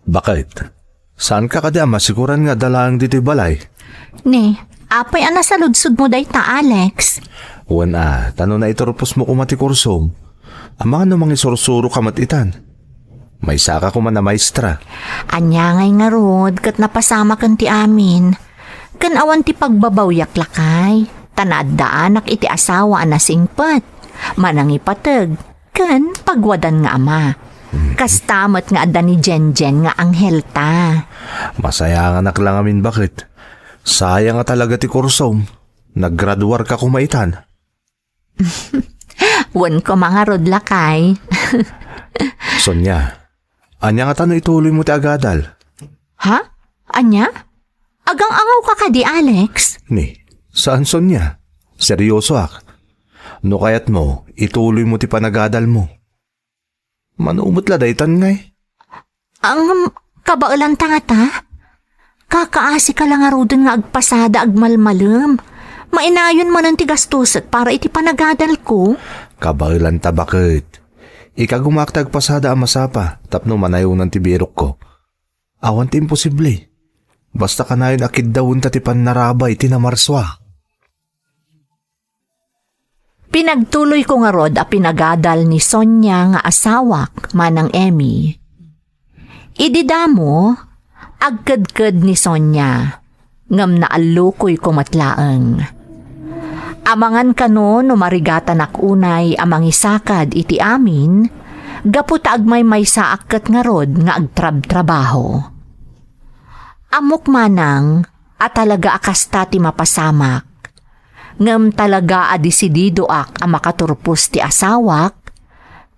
Baket, saanka kadi a masikoran nga adda laeng ditoy balay? Ni, apay a nasaludsodmo dayta, Alex? Wen a, ta no naiturposmo koma ti kursom, amangan no mangisursuroka met itan. Maysaka koma a maestra. Ania ngay ngarud ket napasamaken ti amin. Ken awan ti pagbabawiak, lakay, ta naaddaanak iti asawa a nasingpet, manangipateg, ken pagwadan nga ama. Kasta met nga adda ni Jenjen nga anghelta. Masayanganak la ngamin, baket. Sayang a talaga ti kursom. Naggraduarka koma itan. Wen koma ngarud, lakay. Sonia, ania ngata no ituloymo ti agadal? Ha? Ania? Agang-angawka kadi, Alex? Ni, saan, Sonia. Seryosoak. No kayatmo, ituloymo ti panagadalmo. Mano met la daytan ngay? Ang kabaelanta ngata? Kakaasika la ngaruden nga agpasada agmalmalem. Mainayon manen ti gastusek para iti panagadalko. Kabaelanta, baket. Ikagumaak ti agpasada a masapa tapno manayonan ti birokko. Awan ti imposible. Basta kanayon a kiddawenta ti pannarabay ti namarsua. Pinagtuloyko ngarud a pinagadal ni Sonia nga asawak, Manang Emmy. Idi damo, agkedked ni Sonia, ngem naallukoyko met laeng. Amangan kano no marigatanak unay a mangisakad iti amin, gapu ta agmaymaysaak ket ngarud nga agtrabtrabaho. Ammok manang a talaga a kasta ti mapasamak. Ngem talaga a desididoak a makaturpos ti asawak,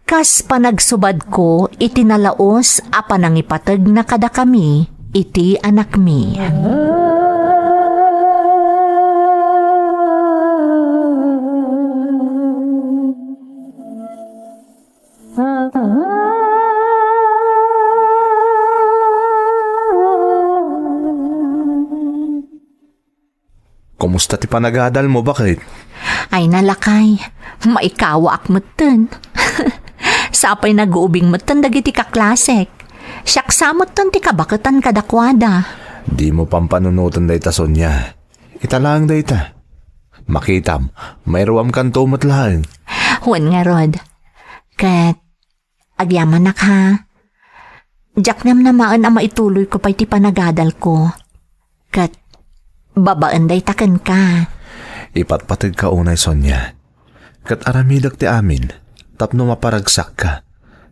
kas panagsubadko iti nalaus a panangipategna kadakami iti anakmi. Kumusta ti panagadalmo, baket? Ay, nalakay. Maikawaak metten. Sapay naguubing metten dagiti kaklasek. Siak sa metten ti kabaketan kadakuada. Dimo pampanunoten dayta, Sonia. Ita laeng dayta. Makitam, mairuamkanto met laeng. Wen ngarud. Ket agyamanak, ha? Diak namnamaen a maituloyko pay ti panagadalko. Ket babaen dayta kenka. Ipatpategka unay, Sonia. Ket aramidek ti amin tapno maparagsakka.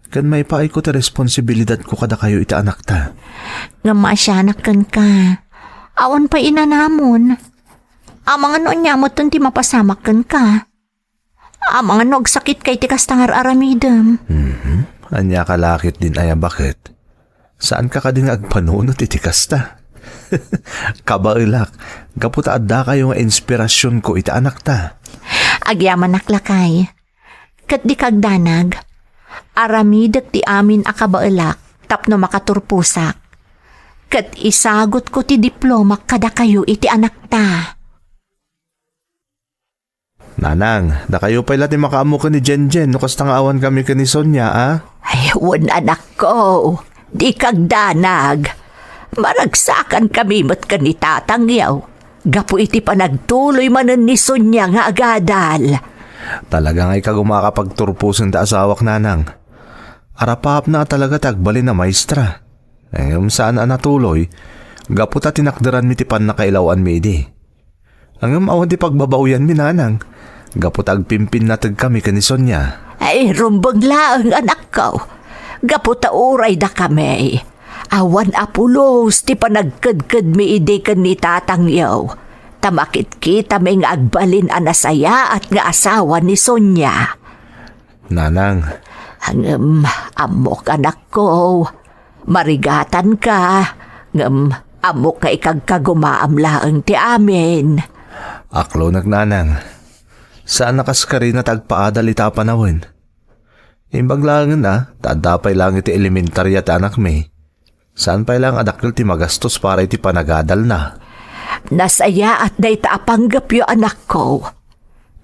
Ket maipaayko ti responsibilidadko kadakayo iti anakta. Ngem maasianak kenka. Awan pay inanamon. Amangan no ania metten ti mapasamak kenka. Amangan no agsakitka iti kasta nga ar-aramidem. Mhm. Ania ka lakit din aya baket? Saanka kadi nga agpanunot iti kasta? Kabaelak, gapu ta addakayo nga inspirasionko iti anakta. Agyamanak lakay. Ket di kagdanag, aramidek ti amin a kabaelak tapno makaturposak. Ket isagutko ti diplomak kadakayo iti anakta. Nanang, dakayo pay la ti makaammo ken ni Jenjen no kasta nga awankami ken ni Sonia, a? Ay, wen, anakko, di kagdanag. Maragsakankami met ken ni tatangyo gapu iti panagtuloy manen ni Sonia nga agadal. Talaga nga ikagumaka pagturposen ti asawak, nanang. Arapaapna a talaga ti agbalin a maestra. Ngem saan a natuloy, gapu ta tinakderanmi ti pannakailaw-anmi idi. Ngem awan ti pagbabaoyanmi, nanang, gapu ta agpimpinnategkami ken ni Sonia. Ay, rumbeng laeng, anakko. Gapu ta uray dakami, awan a pulos ti panagkedkedmi idi ken ni tatangyo, ta makitkitami nga agbalin a nasayaat nga asawa ni Sonia. Nanang. Ngem ammok, anakko, marigatanka, ngem ammok nga ikagkagumaam laeng ti amin. Aklonek, nanang. Saan a kas karina ti agpaadal ita a panawen. Imbag laengen a, ta adda pay laeng iti elementaria ti anakmi. Saan pay laeng a dakkel ti magastos para iti panagadalna. Nasayaat dayta a panggepyo, anakko.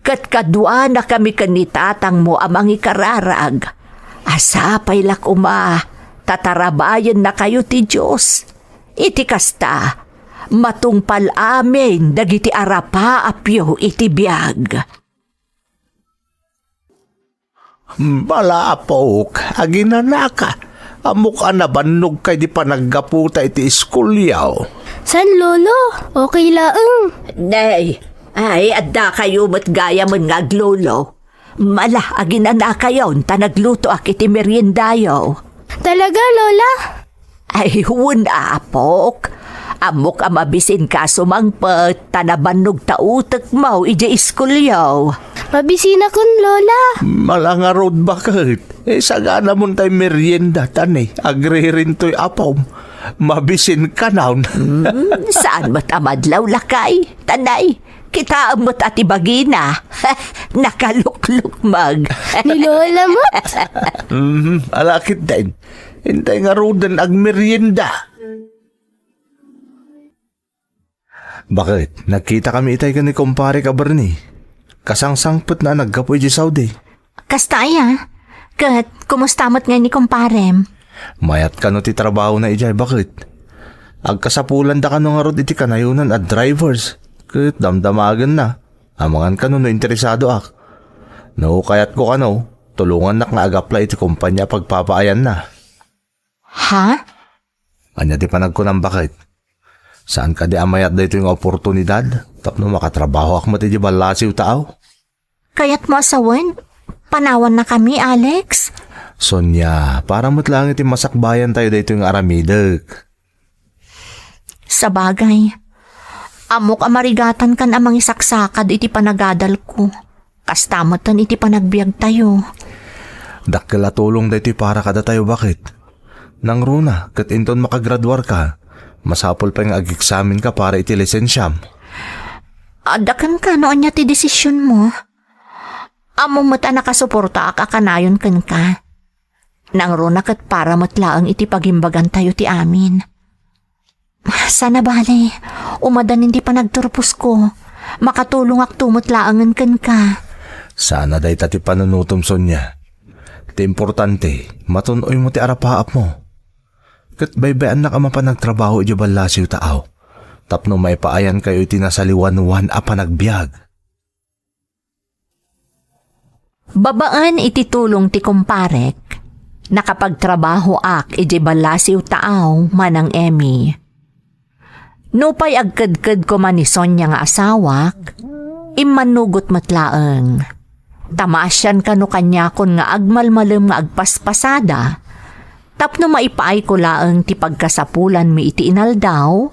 Ket kaduanakami ken ni tatangmo a mangikararag. A sapay la koma ta tarabayennakayo ti Dios. Iti kasta, matungpal amin dagiti arapaapyo iti biag. Bala, apok, aginanaka. Ammok a nabannogka idi panaggaputa iti iskulyo. Saan, Lolo? Okay laeng. Nay, ay, addakayo met gayamen nga aglolo. Mala, aginanakayon ta naglutoak iti meriendayo. Talaga, Lola? Ay, wen, apok. Ammok a mabisinka a sumangpet ta nabannog ta utekmo idiay iskulyo. Mabisinakon, Lola. Mala ngarud, baket. Eh, saganamon tay merienda, ta ni, agririntoy apom. Mabisinkanon. Hmm, saan met a madlaw, lakay? Ta ni, kitaem met a ti bagina. Nakaluklukmeg. Ni Lola met. Mhm, alakit din. Intay ngaruden agmerienda. Baket, nagkitakami itay ken ni kumparek a Bernie. Kasangsangpetna a naggapu idiay Saudi. Kasta aya? Ket kumusta met ngay ni kumparem? Mayat kano ti trabahona idiay, baket. Agkasapulan da kano ngarud iti kanayonan a drivers. Ket damdamagenna. Amangan kano no interesadoak. No kayatko kano, tulongannak nga agapla iti kompania a pagpapaayanna. Ha? Ania ti panagkunam, baket? Saan kadi a mayat daytoy nga oportunidad tapno makatrabahoak met idiay ballasiw ta aw? Kayatmo a sawen, panawannakami, Alex? Sonia, para met laeng iti masakbayan tayo daytoy nga aramidek. Sabagay, ammok a marigatankan a mangisaksakad iti panagadalko. Kasta metten iti panagbiagtayo. Dakkel a tulong daytoy para kadatayo, baket. Nangruna, ket inton makagraduarka, masapul pay nga ageksamenka para iti lisensiam. Adda kenka no ania ti desisionmo. Ammom met a nakasuportaak a kanayon kenka. Nangruna ket para met laeng iti pagimbagantayo ti amin. Sana bale, umadanin ti panagturposko. Makatulongakto met laengen kenka. Sana dayta ti panunotem, Sonia. Ti importante, matun-oymo ti arapaapmo. Ket baybay-annak a mapan agtrabaho idiay ballasiw ta aw, tapno maipaayankayo iti nasaliwanwan a panagbiag. Babaen iti tulong ti kumparek, Nakapagtrabahoak idiay ballasiw taaw, Manang Emmy. Nupay agkedked koma ni Sonia nga asawak, immannugot met laeng. Ta maasian kano kaniakon nga agmalmalem nga agpaspasada, tapno maipaayko laeng ti pagkasapulanmi iti inaldaw,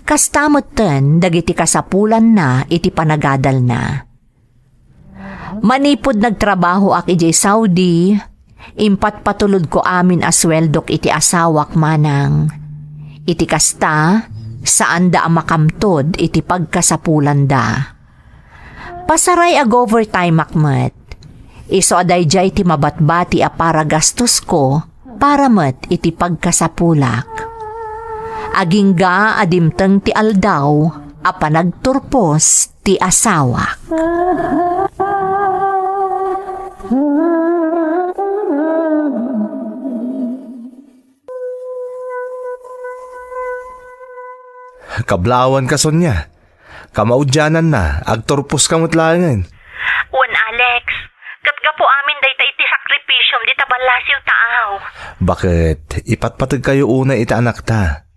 kasta metten dagiti kasapulanna iti panagadalna. Manipud nagtrabahoak idiay Saudi, impatpatulodko amin a sueldok iti asawak manang. Iti kasta, saanda a makamtod iti pagkasapulanda. Pasaray ag-overtimeak met. Isu a daydiay ti mabatbati a paragastosko para met iti pagkasapulak. Agingga a dimteng ti aldaw a panagturpos ti asawak. Kablaawanka, Sonia. Kamaudiananna, agturposka met laengen. Wen, Alex, ket gapu amin dayta iti sakripisiom dita ballasiw taaw. Baket, ipatpategkayo unay iti anakta.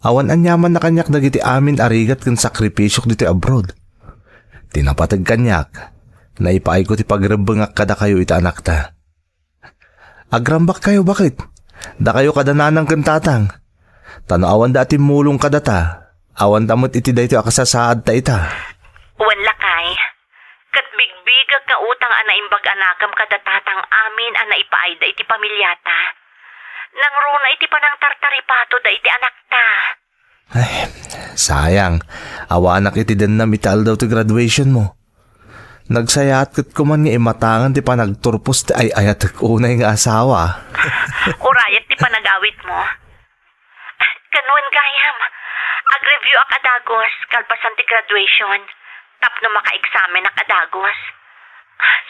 Awan aniamanna kaniak dagiti amin a rigat ken sakripisiok ditoy abroad. Ti napateg kaniak, naipaayko ti pagrebbengak kadakayo iti anakta. Agrambakkayo, baket? Dakayo kada nanang ken tatang. Ta no awanda a timmulong kadata, awanda met iti daytoy a kasasaadta ita. Wen, lakay. Ket bigbigek nga utang a naimbag a nakemko kada tatang amin a naipaayda iti pamiliata. Nangruna iti panangtartaripatoda iti anakta. Ay, sayang. Awanak iti dennam iti aldaw ti graduation mo. Nagsayaat ket kuman nga imatangan ti panagturpos ti ay-ayatek unay nga asawa. Urayek ti panagawidmo. Ken wen gayam, ag-review ak a dagus kalpasan ti graduation tapno maka-examen ak a dagus.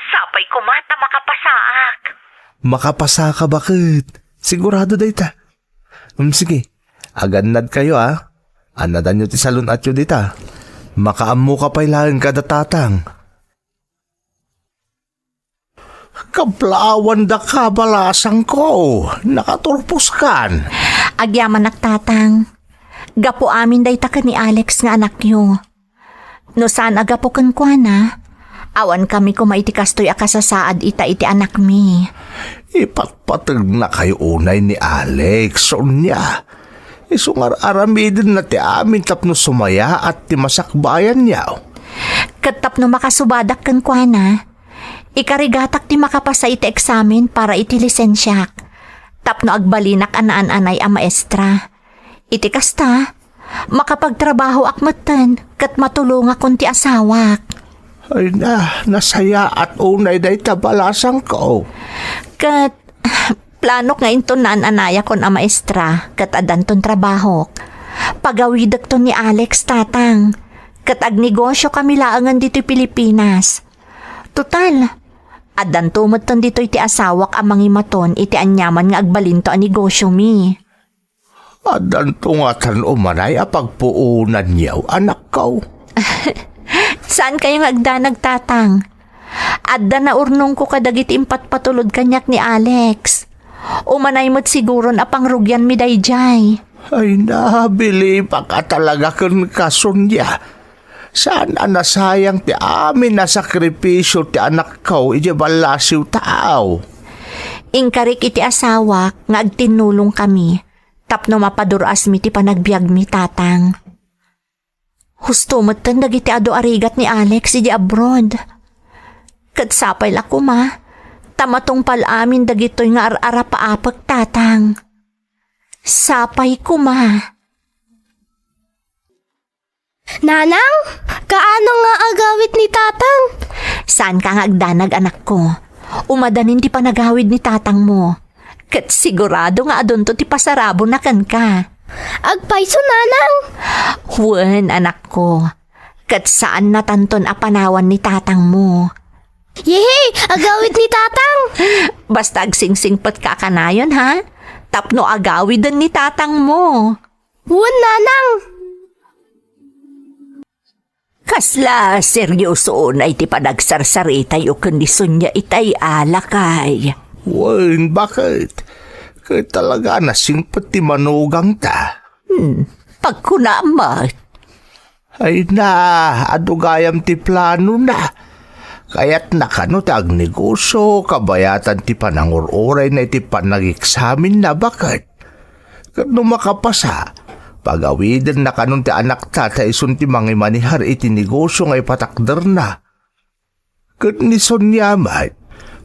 Sapay koma ta makapasaak. Makapasaka, baket? Sigurado dayta. Um, sige. Agannadkayo, a. Annadanyo ti salun-atyo dita. Makaammoka pay laeng kada tatang. Kablaawan daka, balasangko. Nakaturposkan. Agyamanak, tatang. Gapu amin dayta ken ni Alex nga anakyo. No saan a gapu kenkuana, awankami koma iti kastoy a kasasaad ita iti anakmi. Ipatpategnakayo unay ni Alex, Sonia. Isu nga ar-aramidenna ti amin tapno sumayaat ti masakbayanyo. Ket tapno makasubadak kenkuana, ikarigatak ti makapasa iti eksamen para iti lisensiak, tapno agbalinak a naan-anay a maestra. Iti kasta, makapagtrabahoak metten ket matulongakon ti asawak. Ay na, nasayaat unay dayta, balasangko. Ket, planok nga inton naan-anayakon a maestra ket addanton trabahok. Pagawidekton ni Alex, tatang, ket agnegosyokami laengen ditoy Pilipinas. Total, addanto metten ditoy ti asawak a mangimaton iti aniaman nga agbalinto a negosyomi. Addanto ngatan umanay a pagpuonanyo, anakko. Saankayo nga agdanag, tatang? Adda naurnongko kadagiti impatpatulod kaniak ni Alex. Umanay met siguron a pangrugianmi daydiay. Ay, nabilibak a talaga kenka, Sonia. Saan a nasayang ti amin a sakripisio ti anakko idiay ballasiw taaw. Inkarik iti asawak nga agtinnulongkami tapno mapadur-asmi ti panagbiagmi, tatang. Husto metten dagiti adu a rigat ni Alex idiay abroad. Ket sapay la koma, ta matungpal amin dagitoy nga ar-arapaapek, tatang. Sapay koma. Nanang, kaano nga agawid ni tatang? Saanka nga agdanag, anakko. Umadanin ti panagawid ni tatangmo. Ket sigurado nga adunto ti pasarabona kenka. Agpayso, nanang? Wen, anakko. Ket saannatanton a panawan ni tatangmo. Yehey! Agawid ni tatang! Basta agsingsingpetka a kanayon, ha? Tapno agawiden ni tatangmo. Wen, nanang! Kasla serioso unay ti panagsarsaritayo ken ni Sonia itay a, lakay. Wen, baket? Ket talaga a nasingpet ti manugangta. Hmm, pagkunam met. Ay na, adu gayam ti planona. Kayatna kano ti agnegosio, kabayatan ti panangur-urayna iti panangiksamenna, baket? Ket no makapasa, pagawidenna kanon ti anakta ta isun ti mangimanehar iti negosio nga ipatakderna. Ket ni Sonia met,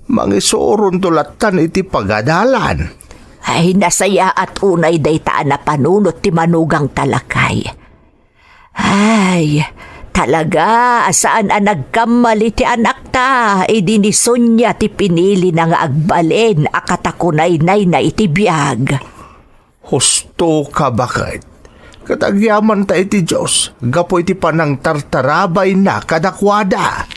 mangisuronto lattan iti pagadalan. Ay, nasayaat unay dayta a napanunot ti manugangta, lakay. Ay, talaga a saan a nagkamali ti anakta idi ni Sonia ti pinilina nga agbalin a katakunaynayna iti biag. Husto ka, baket? Ket agyamanta iti Dios gapu iti panangtartarabayna kadakuada.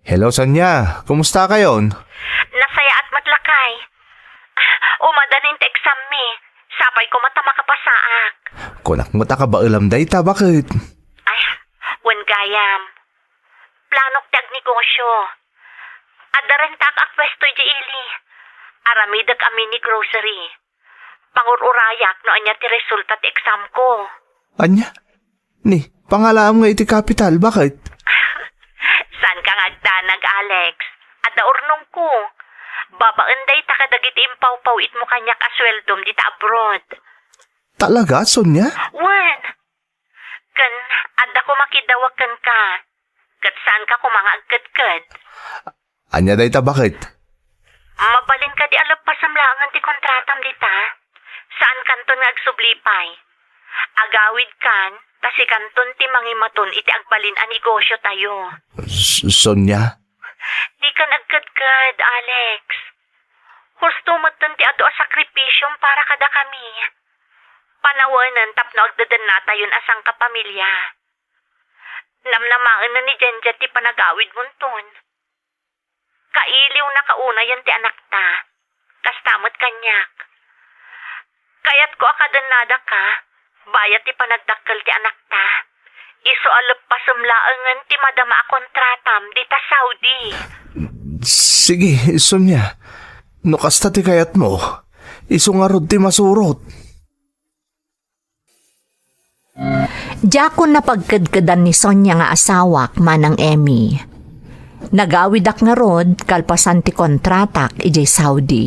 Hello, Sonia. Kumusta kayon? Nasayaat met, lakay. Umadanin ti exam mi. Sapay koma ta makapasaak. Kunak met a kabaelam dayta, baket? Ay, wen gayam. Planok ti agnegosio. Adda rentaak a puesto idiay ili. Aramidek a mini grocery. Pangur-urayak no ania ti resulta ti exam ko. Ania? Ni, pangalaam nga iti kapital, baket? Saanka nga agdanag, Alex. Adda urnongko. Babaen dayta kadagiti impawpawitmo kaniak a sueldom dita abroad. Talaga, Sonia? Wen. Ken adda koma kidawag kenka. Ket saanka koma nga agkedked. Ania dayta, baket? Mabalin kadi a leppasem laengen ti kontratam dita? Saankanton nga agsubli pay. Agawidkan, ta sikanton ti mangimaton iti agbalin a negosiotayo. S-, Sonia? Dikan agkedked, Alex. Husto metten ti adu a sakripisiom para kadakami. Panawenen tapno agdedennatayon a sangkapamilia. Namnamaenen ni Jenjen ti panagawidmonton. Kailiwnaka unayen ti anakta. Kasta met kaniak. Kayatko a kadennadaka, bayat ti panagdakkel ti anakta. Isu a leppasem laengen ti madama a kontratam dita Saudi. Sige, Sonia. No kasta ti kayatmo, isu ngarud ti masurot. Diakon napagkedkedan ni Sonia nga asawak, Manang Emmy. Nagawidak ngarud kalpasan ti kontratak idiay Saudi.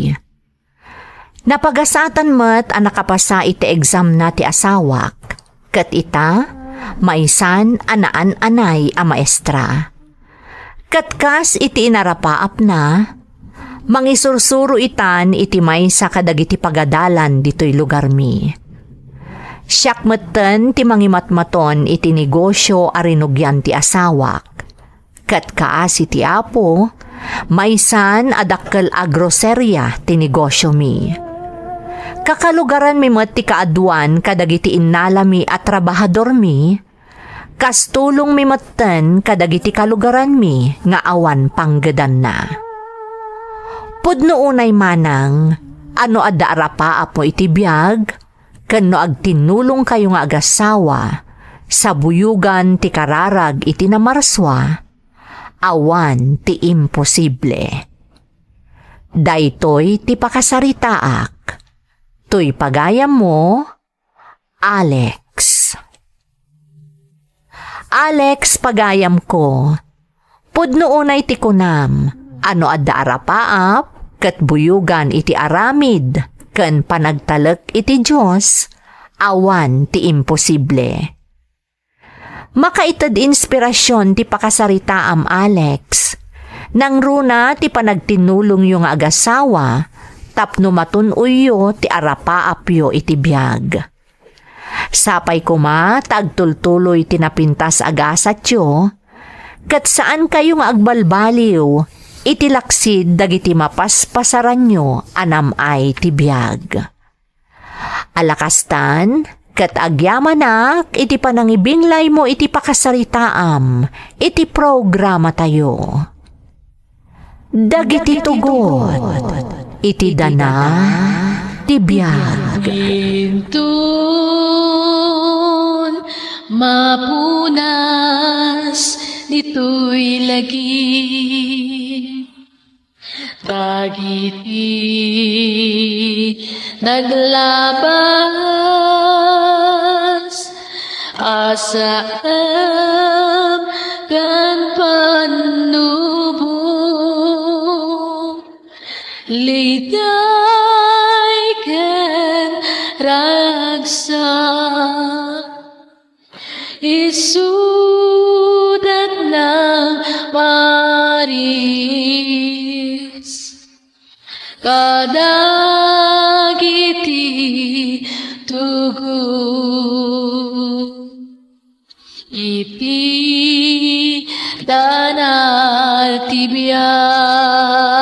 Napagasatan met a nakapasa iti examna ti asawak, ket ita, maysan a naan-anay a maestra. Ket kas iti inarapaapna, mangisursuro itan iti maysa kadagiti pagadalan ditoy lugarmi. Siak metten ti mangimatmaton iti negosio a rinugian ti asawak. Ket kaasi ti Apo, maysan a dakkel a groseria ti negosiomi. Kakalugaranmi met ti kaaduan kadagiti innalami a trabahadormi, kas tulongmi metten kadagiti kalugaranmi nga awan panggedanna. Pudno unay manang a no adda arapaapmo iti biag, ken no agtinnulongkayo nga agasawa, sabuyogan ti kararag iti namarsua, awan ti imposible. Daytoy ti pakasaritaak. Toy pagayammo, Alex. Alex, pagayamko, pudno unay ti kunam a no adda arapaap ket buyogan iti aramid ken panagtalek iti Dios, awan ti imposible. Makaited inspirasyon ti pakasaritaam, Alex. Nangruna ti panagtinnulongyo nga agasawa tapno matun-oyyo ti arapaapyo iti biag. Sapay koma ta agtultuloy ti napintas a gasatyo, ket saankayo nga agbalbaliw iti laksid dagiti mapaspasaranyo a nam-ay ti biag. Ala kastan, ket agyamanak iti panangibinglaymo iti pakasaritaam iti programatayo. Dagiti tugot iti dana ti biag. Inton mapunas ditoy lagi, dagiti naglabas, asaem ken pannubo, liday ken ragsak, isudat nang maris kadagiti tugot iti dana ti biag.